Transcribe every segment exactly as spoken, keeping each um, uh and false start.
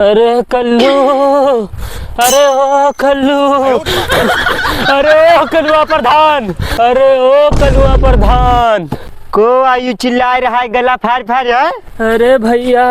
अरे कल्लू, अरे ओ कल्लू, अरे ओ कलुआ प्रधान, अरे ओ कलुआ प्रधान। को आयु चिल्लाए रहा है गला फाड़ फाड़, हाँ? अरे भइया,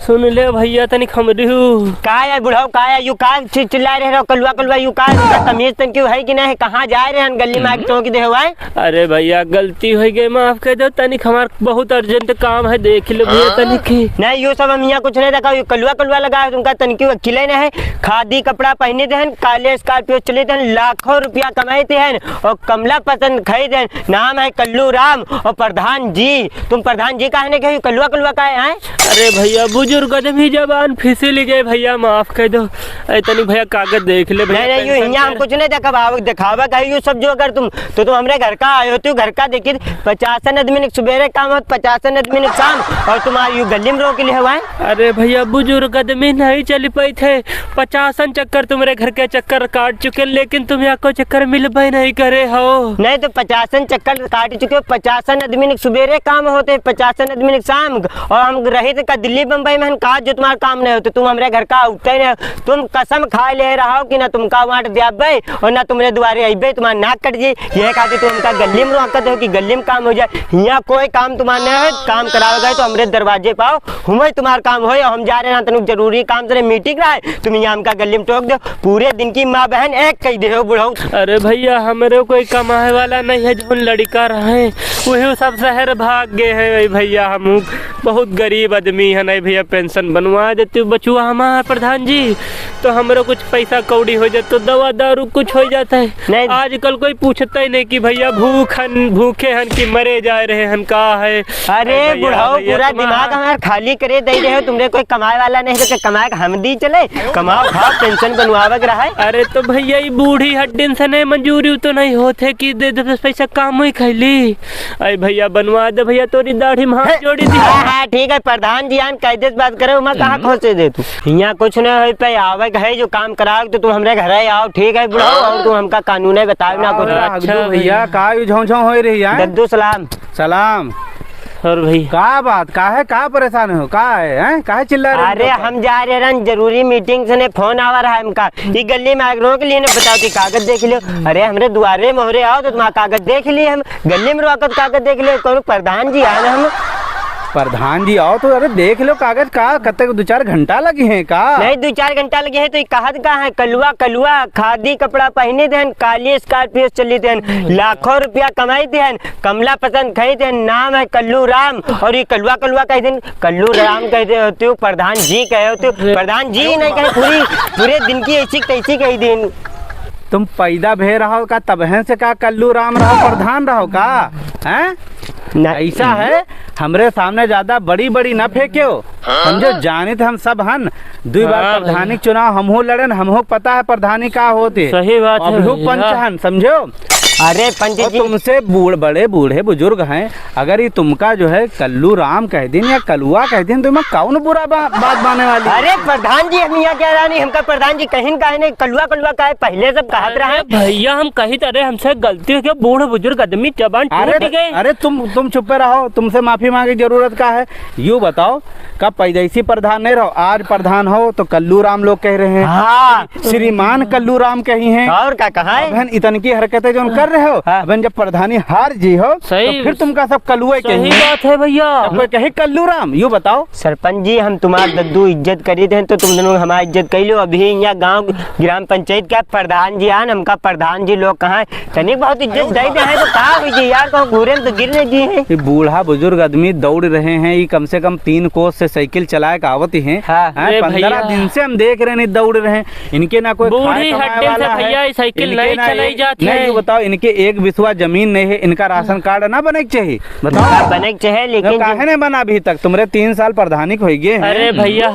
सुन ले भइया, तनिक हमरी हूँ। का है बुढ़ऊ, का है यू, का चि-, चिल्लाए रहे रहो, कलुआ कलुआ यू का है? तुमका तमीज तनकी है कि नहीं? कहाँ जाए रहे हन, गली में आके चौंक दे हो आए? अरे भइया, गलती होइ गई, माफ कर दो, तनिक हमार बहुत urgent काम है, देख लो भइया तनिक। नहीं, यू सब हम यहाँ कुछ नहीं देखा, यू कलुआ कलुआ लगा है, तुमका तनकी अकिले नहीं है। खादी कपड़ा पहने थे हन, काले Scorpio चले थे हन, लाखों रुपया कमाए थे हन, और कमला पसंद खाए थे हन, नाम है कल्लू राम, और प्रधान जी, तुम प्रधान जी काहे नहीं कहे, कलुआ कलुआ काहे हैं? अरे भइया, बुजुर्ग आदमी जबान फिसल गए भइया, माफ कर दो। अरे तनी भइया कागज देख ले भइया, नहीं, नहीं, यू पेंशन हियाँ हम कर कुछ नहीं देखब, आव-, देखावा कहे यू सब जो अगर तुम, तो तुम हमरे घर का आए हो, तू घर का देखी, पचासन आदमी ने सुबेरे काम होत, पचासन आदमी ने शाम, और तुम आ यू गली में रोक ले हवाए। अरे भइया, बुजुर्ग आदमी नहीं चल पाई थे, पचासन चक्कर तुम्हरे घर के चक्कर काट चुके, लेकिन तुम यहाँ को चक्कर मिलबे नहीं करे हो। नहीं तो पचासन चक्कर काट चुके हो, पचासन आदमी ने सुबेरे काम होते, पचासन आदमी ने शाम, और हम रहित का दिल्ली बम्बई में हन, का जो तुम्हारा काम नहीं होते, तुम हमरे घर का उठते नहीं हो। तुम कसम खाए ले रहो कि ना तुमका वाट द्याबे और ना तुमरे दुआरे अइबे, तुम्हारा नाक कट जाई। यह खातिर तुम हमका गली में रोकत हो कि गली में काम हो जाए। यहाँ कोई काम तुम्हारा नहीं है, काम करावे गए तो हमरे दरवाजे पाओ, हुमई तुम्हार काम होए, हम जा रहे हैं, तनिक जरूरी काम से meeting रहा है, तुम यहाँ हमका गली में टोक दो, पूरे दिन की माँ बहन एक कही दे हो बुढ़ऊ। अरे भइया, हमरे कोई कमाए वाला नहीं है, जौन लड़का रहे, वही सब शहर भाग गए हैं। वही भइया, हम बहुत गरीब आदमी है, नहीं भइया, पेंशन बनवा देते बचुआ हमार प्रधान जी, तो हमरो कुछ पैसा कौड़ी हो जात, तो दवा दारू कुछ हो जात है। नहीं। आजकल कोई पूछता ही नहीं कि भइया भूख हन, भूखे हन कि मरे जा रहे हन, का है? अरे अरे भइया, बुढ़ऊ, भइया, पूरा तुम्हारा दिमाग हमार खाली करे दे रहे हो। तुमरे कोई कमाए वाला नहीं, तो कमाए के हम दी चले, कमाओ खाओ, पेंशन बनवावे के रहा है। अरे तो भइया, ई बूढ़ी हड्डिन से नहीं मंजूरी तो नहीं होत है कि दे दे पैसा, काम ही खैली। अरे भइया, बनवा दे भइया, तोरी दाढ़ी में हाथ जोड़ी दी। हाँ, हाँ, ठीक है, प्रधान जी आन कायदे से बात करे, उमा कहाँ खोसे दे तू? यहाँ कुछ नहीं हो पे आवे के है, जो काम करावे तो तुम हमरे घर आओ, ठीक है बुढ़ऊ, और तुम हमका कानून है बताओ ना कुछ। अरे अच्छा हगदू भइया, भइया। का यू झौं झौं होई रही है? दद्दू सलाम। सलाम। और भाई? का बात, काहे, का परेशान हो, का है, हैं? काहे चिल्ला रहे हो अरे, इनके ऊपर? हम जा रहे रहन जरूरी meeting से, ने फोन आवा रहा है हमका। ई गली में आके रोक लिए, ने बताओ कि कागज देख लियो। अरे, हमरे दुआरे मोहरे आओ तो तुम्हारा कागज देख लिए हम। गली में रोकत कागज देख लियो, कौनो प्रधान जी आए ना हम। प्रधान जी आओ तो अरे देख लो कागज का, कते दो चार घंटा लगी हैं का? नहीं, दो चार घंटा लगे हैं तो ये कहत का है, कलुआ, कलुआ, खादी कपड़ा पहने थे, काली Scorpio चली थे, लाखों रुपया कमाई थे, कमला पसंद खाई थे, नाम है कल्लू राम, और ये कलुआ कलुआ कह दिन, कल्लू राम कह दे होते हो, प्रधान जी कहे होते हो, अरे प्रधान जी नहीं कहे, पूरी, पूरे दिन की ऐसी की तैसी कह दिन। तुम पैदा भे रहो का, तबहन से का कल्लू राम रहो, प्रधान रहो का? हैं? नहीं। ऐसा है, हमरे सामने ज्यादा बड़ी बड़ी ना फेंक्यो, समझो, जानित हम सब हन। दुई बार हाँ प्रधानी भैया। चुनाव हमहू लड़न, हमहू पता है प्रधानी का होते। सही बात है अभियो भैया। पंच हन, समझो। अरे पंच और जी। तुमसे बूढ़, बड़े बूढ़े बुजुर्ग हैं, अगर ये तुमका जो है कल्लू राम कह दिन या कलुआ कह दिन, तो मैं कौन बुरा बा-, बात बाने वाली? अरे प्रधान जी, हम यहाँ क्या रानी, हमका प्रधान जी कहीं काहे नहीं, कलुआ कलुआ काहे पहले सब कहत अरे रहे। भैया, हम कही तो, अरे हमसे गलती हो गया, बूढ़ बुजुर्ग आदमी जबान अरे टूट गए। अरे तुम, तुम चुप्पे रहो, तुमसे माफी मांगे जरूरत का है? यू बताओ, कब पैदाइशी प्रधान नहीं रहो, आज प्रधान हो तो कल्लू राम लोग कह रहे हैं। हाँ। श्रीमान कल्लू राम कही हैं। और का कहा है? अबहन इतनकी हरकतें जो कर रहे हो, हाँ। अबहन जब प्रधानी हार जी हो, सही। तो फिर तुमका सब कलुए सही कही। बात है भैया। जब कोई कहे कल्लू राम, यू बताओ। सरपंच जी, हम तुम्हार दद्दू इज्जत करी थे, तो तुम दोनों हमारी इज्जत कई लो। अभी यहाँ गांव ग्राम पंचायत का प्रधान जी आन, हमका प्रधान जी लोग कहा है, तनिक बहुत इज्जत दे दे हैं, तो का हुई जी यार, कहूँ घूरे में तो गिर नहीं जी हैं। ये बूढ़ा बुजुर्ग आदमी दौड़ रहे हैं, ये कम से कम तीन कोस से साइकिल चलाए के आवत ही हैं। हाँ। हैं, अरे पंद्रह भैया। दिन से हम देख रहे हैं, नहीं दौड़ रहे हैं। इनके ना कोई बूढ़ी खाए कमाए हड्डी से वाला है, भैया, ये साइकिल इनके नहीं ना चलाई एक, जाती नहीं, है। ये बताओ, इनके एक बिस्वा जमीन नहीं है, इनका राशन कार्ड ना बने के चाहिए? बताओ। हाँ, बने के चाहिए, लेकिन काहे जो नहीं बना अभी तक? तुमरे तीन साल प्रधानी के होई गए हैं। अरे भैया,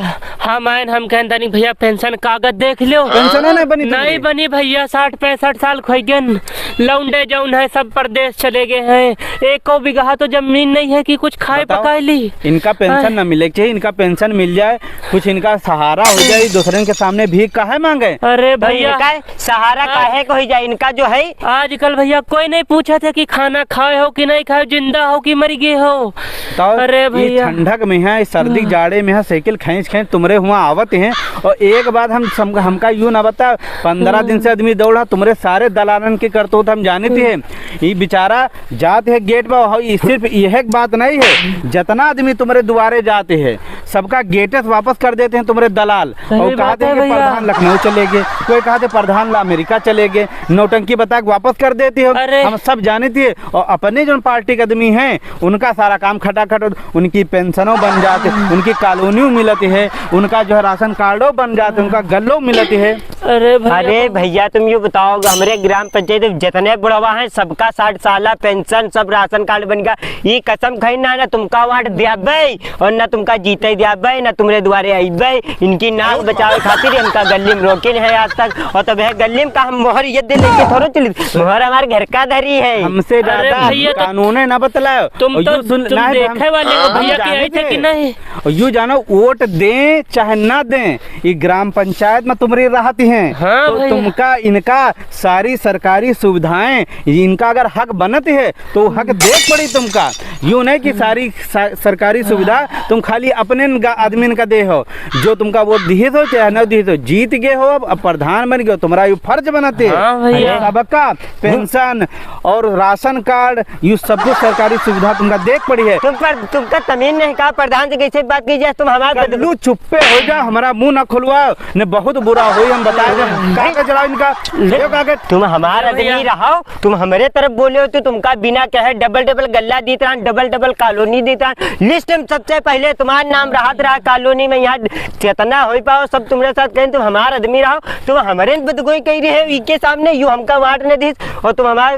हम आयन, हम कहन तानी भैया, पेंशन कागज देख लो। पेंशन नहीं बनी तुमरे? नहीं बनी भैया, साठ पैंसठ साल खोई गन। लौंडे जौन है, सब परदेश चले गए हैं। एको बीघा तो जमीन नहीं है कि कुछ खाए बताओ, पकाए ली। इनका पेंशन हाँ। ना मिले के चाहिए, इनका पेंशन मिल जाए, कुछ इनका सहारा हो जाए, दूसरे के सामने भीख काहे मांगे? अरे भैया। इनका सहारा हाँ। काहे को ही जाए, इनका जो है। आजकल भैया कोई नहीं पूछत है कि खाना खाए हो कि नहीं खाए, जिंदा हो कि मर गए हो। बताओ, अरे ये भैया। ठंडक में है, सर्दी हाँ। जाड़े में है, साइकिल खींच खींच तुम हुआ आवत हैं। और एक बात हम सम-, हमका यूँ ना बता, पन्द्रह दिन से आदमी दौड़ा, तुम्हरे सारे दलालन के करतूत हम जानित हैं। ई बेचारा जात है गेट पर, और ई सिर्फ यह एक बात नहीं है, जितना आदमी तुम्हरे दुआरे जाते हैं, सबका गेटे से वापस कर देते हैं तुम्हरे दलाल। सही और बात कहते है हैं कि भैया। प्रधान लखनऊ चले गए, कोई कहते प्रधान ला अमेरिका चले गए, नौटंकी बता के वापस कर देते हो। अरे। हम सब जानित हैं। और अपने जो पार्टी के आदमी हैं, उनका सारा काम खटाखट, उनकी पेंशनों बन जाते, उनकी कॉलोनियों मिलती है, उनका जो है राशन कार्डो बन जाते, उनका गल्लो मिलती है। अरे भैया, अरे तुम भैया, तुम ये बताओ, हमरे ग्राम पंचायत में जितने बुढ़वा हैं, सबका साठ साला पेंशन, सब राशन कार्ड बन गया। ये कसम खाई ना, ना तुमका वोट देबे और ना तुमका जीते देबे, ना तुम्हरे दुआरे आइबे। इनकी नाक बचावे खातिर हमका गल्ली में रोकिन है आज तक, और तब यह गल्ली में का हम मोहर ये दे लेके थोड़ो चली, मोहर हमारे घर का धरी है। हमसे अरे ज्यादा भैया, तो कानून है ना बतलाओ। तुम और तो, यूं सुन, तुम ना, हम, देखे वाले हो हम भैया कि जाने ऐसे थे। कि नहीं? और यूं जानो, वोट दें चाहे ना दें, ये ग्राम पंचायत में तुम्हरी रहती हैं। हाँ तो भैया। तुमका इनका सारी सरकारी सुविधाएं, इनका अगर हक बनत है, तो हक दे पड़ी तुमका। यूं नहीं कि सारी सा-, सरकारी सुविधा तुम खाली अपने न गा-, आदमी का दे हो। जो तुमका वोट दिहित हो चाहे न दिहित हो, जीत गए हो, अब, अब प्रधान बन गए हो, तुम्हरा यू फर्ज बनत है। हाँ भैया। सबका पेंशन और राशन कार्ड, यू सब कुछ सरकारी सुविधा तुमका देख पड़ी है। तुम पर, तुमका तमीज नहीं का, प्रधान से कैसे बात की जाए, तुम हमारे कल्लू चुप्पे हो जा, हमारा मुंह ना खुलवाओ, ने बहुत बुरा होई, हम बताए दे। कागज लाओ इनका, ले कागज। तुम हमार आदमी रहो, तुम हमरे तरफ बोले हो तो तुमका बिना कहे डबल डबल गल्ला दीत रहन, डबल डबल कॉलोनी दीत रहन। लिस्ट में सबसे पहले तुम्हार नाम रहत रहा कॉलोनी में, यहाँ जितना हो पाओ सब तुम्हरे साथ कहें, तुम हमार आदमी रहो, तुम हमरे बदगोई कही रहे हो इके सामने, यू हमका वाट न दीस और तुम हमार,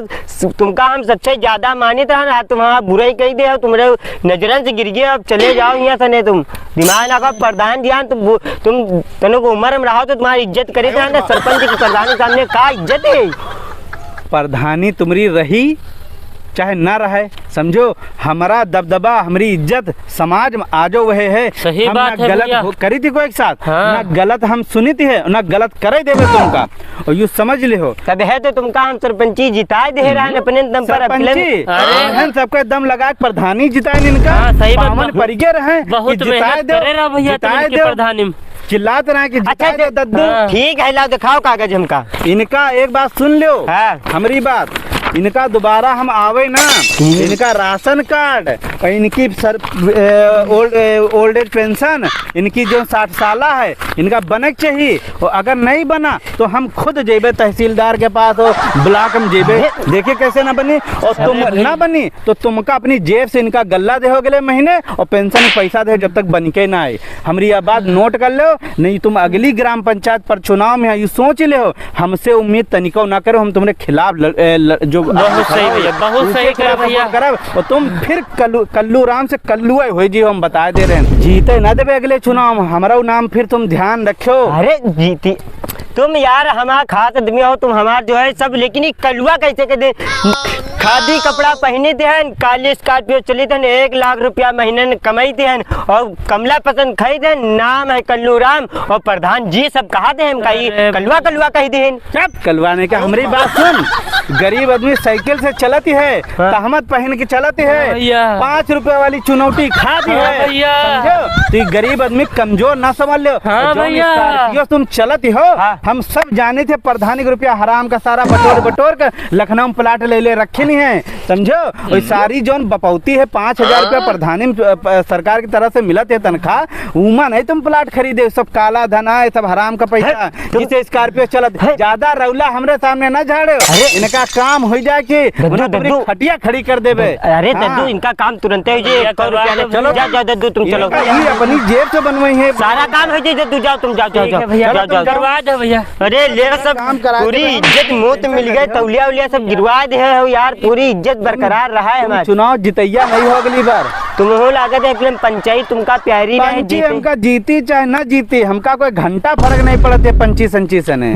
तुमका हम सबसे ज्यादा मानित रहन, आज तुम हमार बुराई कही दे हो, तुम्हरे नजरन से गिर गए, अब चले जाओ यहाँ से, नहीं तुम दिमाग ना खाओ, प्रधान जी, हाँ, तुम, तुम तनो को उम्र में रहो तो तुम्हारी इज्जत करे थे, ना सरपंच की प्रधान के सामने का इज्जत है? प्रधानी तुम्हरी रही चाहे ना रहे, समझो, हमारा दबदबा, हमारी इज्जत समाज में आजो वहे है। सही हम बात ना है गलत भैया। हो-, करी थी कोई के साथ, हाँ। ना गलत हम सुनी थी है, ना गलत करे देवे तुमका। और यू समझ ले हो। तब है तो तुमका हम सरपंची जिताए दे रहे हैं अपने दम पर, अपने सरपंची? अरे। हम सबके दम लगा के प्रधानी जिताए इनका। हाँ, सही बात पावन बा। परिगे रहे बहुत कि जिताए मेहनत दो, करे रहा भैया तुम जिताए इनके दो। प्रधानी में। चिल्लात रहे कि अच्छा, जिताए दो दद्दू। हाँ। ठीक है, लाओ दिखाओ कागज हमका। इनका एक बात सुन लो। हाँ। हमरी बात, इनका दोबारा हम आवे ना, हम्म। इनका राशन कार्ड और इनकी सर, ए, ओल्ड, ए, ओल्ड एज पेंशन, इनकी जो साठ साला है, इनका बने के चाहिए। और अगर नहीं बना तो हम खुद जेबे तहसीलदार के पास और ब्लॉक में जेबे, देखिए कैसे ना बनी। और तुम अरे भाई। ना बनी तो तुमका अपनी जेब से इनका गल्ला दे हो गले महीने और पेंशन पैसा दे जब तक बन के ना आए। हमरी यह बात नोट कर लो, नहीं तुम अगली ग्राम पंचायत पर चुनाव में यू सोच ले हो, हमसे उम्मीद तनिको ना करो, हम तुम्हरे खिलाफ लड़-, ए, लड़-, जो बहुत सही भैया, बहुत उनके सही करो खिलाफ भैया। सपोर्ट करब और तुम फिर कल्लू, कल्लू राम से कल्लुआ हो जी, हम बताए दे रहे हैं, जीते ना देबे अगले चुनाव में, हमारा नाम फिर तुम ध्यान रखो। अरे जीती तुम यार हमार खास आदमी हो, तुम हमार जो है सब, लेकिन ये कलुआ कैसे के दे? खादी कपड़ा पहने थे हैं, काली स्कॉर्पियो चली थे, एक लाख रुपया महीने में कमाई थे हैं, और कमला पसंद खाई थे, नाम है कल्लू राम, और प्रधान जी सब कहा थे हम, कही अरे कलुआ कलुआ कही थे हैं। चुप, कलुआ नहीं का, हमरी बात सुन, गरीब आदमी साइकिल से चलती है, हाँ। तहमत पहन के चलत है, हाँ भैया। पाँच रुपया वाली चुनौटी खात हाँ है। भैया। समझो? तो ये गरीब आदमी कमजोर ना समझ लो। हाँ तो जौन भैया। स्कॉर्पियो तुम चलत हो, हाँ। हम सब जाने थे प्रधानी के रुपया हराम का सारा बटोर बटोर के लखनऊ में प्लाट ले ले रखे नहीं है। समझो? और सारी जौन बपौती है पाँच हजार रुपया हाँ। प्रधानी में, अ, प-, सरकार की तरफ से मिलत है तनख्वाह, उमा नहीं तुम प्लाट खरीदे, सब काला धन आए, सब हराम का पैसा। तुम जिसे स्कॉर्पियो चलत, हैं? ज्यादा रौला हमरे सामने ना झाड़े। अरे। इनका काम हो जाए कि दद्दू, उन्हें तुम्हारी दद्दू। खटिया खड़ी कर देबे। अरे हाँ। दद्दू, इनका काम तुरंत हो जाए, भैया, एक रुपया करवा दो, चलो। भैया। जाओ, जाओ दद्दू, तुम ये चलो। इनका, ये अपनी जेब से बनवाई है। सारा काम हो जाए दद्दू, जाओ तुम, जाओ, जाओ, ठीक जाओ, है भैया, जाओ, तुम जाओ। करवा दो भैया। अरे ले सब काम करा पूरी दो। इज्जत मोत मिल गए, तौलिया उलिया सब गिरवा दे हो यार, पूरी इज्जत बरकरार रहा है तुम हमारी। चुनाव जितैया नहीं हो अगली बार। तुम हो लागत है एकदम पंचायत तुमका प्यारी रहे पंची जीते। हमका जीती चाहे ना जीती, हमका कोई घंटा फर्क नहीं पड़त है पंची संची से ने।